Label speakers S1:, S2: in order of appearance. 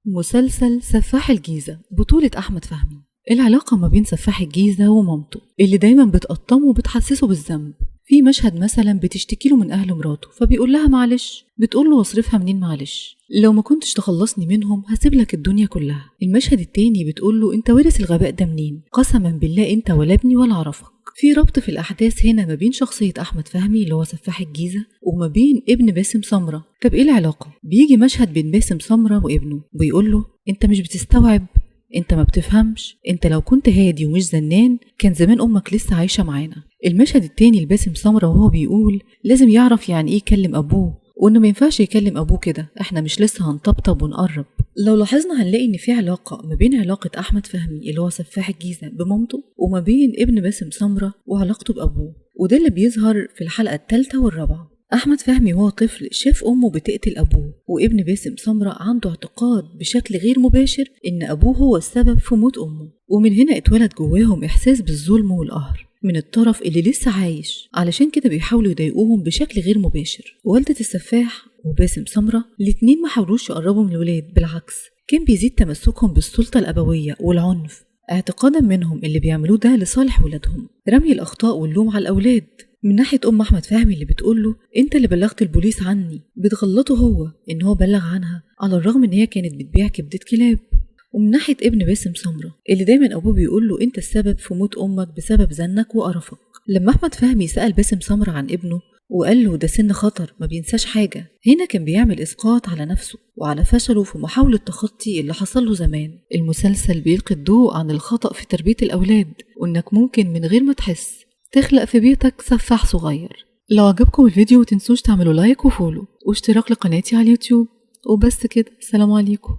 S1: مسلسل سفاح الجيزة بطولة أحمد فهمي. العلاقة ما بين سفاح الجيزة ومامته اللي دايما بتقطمه وبتحسسه بالذنب. في مشهد مثلا بتشتكي له من أهل مراته، فبيقول لها معلش، بتقول له واصرفها منين معلش، لو ما كنتش تخلصني منهم هسيب لك الدنيا كلها. المشهد التاني بتقول له انت وارث الغباء ده منين، قسما بالله انت ولا ابني ولا اعرفك. في ربط في الأحداث هنا ما بين شخصية أحمد فهمي اللي هو سفاح الجيزة وما بين ابن باسم سمرة. طب إيه العلاقة؟ بيجي مشهد بين باسم سمرة وابنه بيقول له أنت مش بتستوعب، أنت ما بتفهمش، أنت لو كنت هادي ومش زنان كان زمان أمك لسه عايشة معانا. المشهد التاني لباسم سمرة وهو بيقول لازم يعرف يعني إيه يكلم أبوه، وإنه ما ينفعش يكلم أبوه كده، إحنا مش لسه هنطبطب ونقرب. لو لاحظنا هنلاقي إن في علاقة ما بين علاقة أحمد فهمي اللي هو سفاح الجيزة بمامته وما بين ابن باسم سمرة وعلاقته بأبوه، وده اللي بيظهر في الحلقة الثالثة والرابعة. أحمد فهمي وهو طفل شاف أمه بتقتل أبوه، وابن باسم سمرة عنده اعتقاد بشكل غير مباشر إن أبوه هو السبب في موت أمه، ومن هنا اتولد جواهم إحساس بالظلم والقهر من الطرف اللي لسه عايش، علشان كده بيحاولوا يضايقوهم بشكل غير مباشر. والدة السفاح وباسم سمرة الاتنين ما حاولوش يقربوا من الولاد، بالعكس كان بيزيد تمسكهم بالسلطة الأبوية والعنف، اعتقادا منهم اللي بيعملوه ده لصالح ولادهم. رمي الأخطاء واللوم على الأولاد من ناحية أم أحمد فهمي اللي بتقوله أنت اللي بلغت البوليس عني، بتغلطه هو إن هو بلغ عنها على الرغم إن هي كانت بتبيع كبدة كلاب. ومن ناحية ابن باسم سمرة اللي دايما أبوه بيقول له أنت السبب في موت أمك بسبب زنك وقرفك. لما أحمد فهمي سأل باسم سمرة عن ابنه وقال له ده سن خطر ما بينساش حاجة، هنا كان بيعمل إسقاط على نفسه وعلى فشله في محاولة تخطي اللي حصل له زمان. المسلسل بيلقي الضوء عن الخطأ في تربية الأولاد، وإنك ممكن من غير ما تحس تخلق في بيتك سفاح صغير. لو عجبكم الفيديو متنسوش تعملوا like و follow واشتراك لقناتي على اليوتيوب. وبس كده، سلام عليكم.